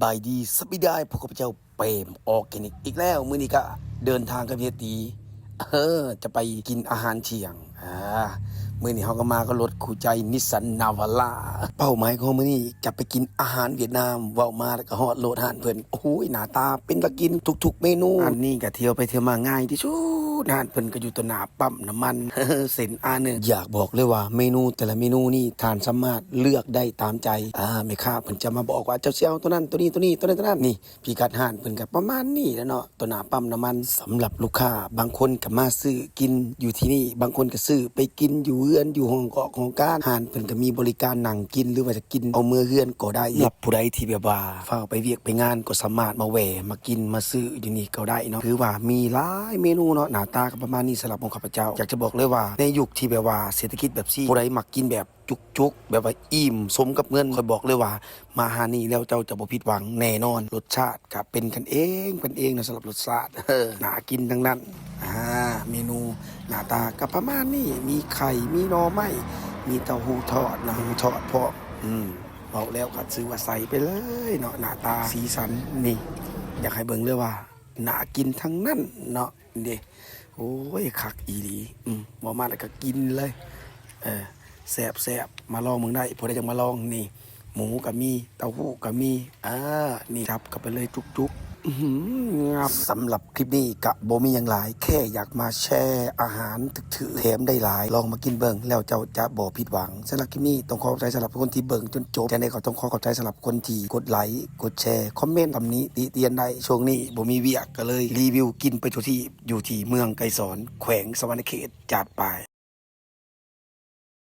ບາຍດີ ສະບາຍດີ ພວກຂ້າພະເຈົ້າ ເປມ Organic ອີກແລ້ວ. ມື້ນີ້ກະເດີນທາງກັບເຮຍຕີ ເອີ ຈະໄປກິນອາຫານທ່ຽງ. ອາ ມື້ນີ້ເຮົາກໍມາກັບລົດຄູ່ໃຈ ນິດສັນນາວາລາ. ເປົ້າໝາຍຂອງເຮົາມື້ນີ້ຈະໄປກິນອາຫານຫວຽດນາມ. ເວົ້າມາແລ້ວກໍຮອດໂລດຮ້ານເພິ່ນ. ໂອ້ຍ ໜ້າຕາເປັນຕາກິນທຸກໆເມນູ. ຮ້ານນີ້ກໍທ່ຽວໄປທ່ຽວມາງ່າຍທີ່ສຸດ. ຮ້ານເພິ່ນກໍຢູ່ຕໍ່ໜ້າປ້ຳນ້ຳມັນ ເສັ້ນ ອາ ໜຶ່ງ. ຢາກບອກເລີຍວ່າເມນູແຕ່ລະເມນູນີ້ທ່ານສາມາດເລືອກໄດ້ຕາມໃຈ. ອາ ແມ່ຄ້າເພິ່ນຈະມາບອກວ່າ ເຈົ້າຊິເອົາໂຕນັ້ນ ໂຕນີ້ ໂຕນີ້ ໂຕນັ້ນ ໂຕນັ້ນ. ນີ້ ພິກັດຮ້ານເພິ່ນກໍປະມານນີ້ແຫຼະເນາະ ຕໍ່ໜ້າປ້ຳນ້ຳມັນ. ສຳລັບລູກຄ້າບາງຄົນກໍມາຊື້ກິນຢູ່ທີ່ນີ້ ບາງຄົນກໍຊື້ໄປກິນຢູ່ເຮືອນ ຢູ່ຫ້ອງກອກຫ້ອງການ. ຮ້ານເພິ່ນກໍມີບໍລິການນັ່ງກິນ ຫຼືວ່າຈະກິນເອົາເມືອເຮືອນກໍໄດ້. ສຳລັບຜູ້ໃດທີ່ແບບວ່າຟ້າວໄປວຽກໄປງານ ກໍສາມາດມາແວ່ມາກິນມາຊື້ຢູ່ນີ້ກໍໄດ້ເນາະ. ຖືວ່າມີຫຼາຍເມນູເນາະ. ໜ້າຕາກໍປະມານນີ້ສຳລັບຂອງຂ້າພະເຈົ້າ. ຢາກຈະບອກເລີຍວ່າໃນຍຸກທີ່ແບບວ່າເສດຖະກິດແບບຊີ້ ຜູ້ໃດມັກກິນແບບ ຈຸກໆ ແບບວ່າອີ່ມສົມກັບເງິນ ຂ້ອຍບອກເລີຍວ່າມາຮ້ານນີ້ແລ້ວເຈົ້າຈະບໍ່ຜິດຫວັງແນ່ນອນ. ລົດຊາດກະເປັນກັນເອງ ເປັນເອງນະ ສຳລັບລົດຊາດ ເອີ ໜ້າກິນທັງນັ້ນ. ອາ ເມນູໜ້າຕາກະປະມານນີ້ ມີໄຂ່ ມີໜໍ່ໄມ້ ມີເຕົ້າຫູ້ທອດ ໜັງທອດພ້ອມ. ອືມ ເວົ້າແລ້ວກະຖືວ່າໃສ່ໄປເລີຍເນາະ ໜ້າຕາສີສັນນີ້ ຢາກໃຫ້ເບິ່ງເລີຍວ່າໜ້າກິນທັງນັ້ນເນາະ. ເດ້ ໂອ້ຍ ຄັກອີ່ຫຼີ. ອືມ ເວົ້າມາແລ້ວກໍກິນເລີຍ. ເອີ ແຊບໆ ມາລອງເບິ່ງໄດ້ ຜູ້ໃດຢາກມາລອງນີ້. ໝູກໍມີ ເຕົ້າຫູ້ກໍມີ. ອາ ນີ້ ຈັບເຂົ້າໄປເລີຍ ຈຸກໆ. ອືຫື ງາມ. ສຳລັບຄລິບນີ້ກະບໍ່ມີຫຍັງຫຼາຍ ແຄ່ຢາກມາແຊອາຫານຖືກໆ ແຖມໄດ້ຫຼາຍ. ລອງມາກິນເບິ່ງ ແລ້ວເຈົ້າຈະບໍ່ຜິດຫວັງ. ສຳລັບຄລິບນີ້ຕ້ອງຂໍຂອບໃຈສຳລັບຄົນທີ່ເບິ່ງຈົນຈົບ. ຈັ່ງໃດກໍຕ້ອງຂໍຂອບໃຈສຳລັບຄົນທີ່ກົດໄລ ກົດແຊ ຄອມເມັນ ຕຳໜິຕິຕຽນໄດ້. ຊ່ວງນີ້ບໍ່ມີວຽກ ກໍເລີຍຣີວິວກິນໄປທົ່ວທີບ ຢູ່ທີ່ເມືອງໄກສອນ ແຂວງສະຫວັນນະເຂດ. ຈັດໄປ.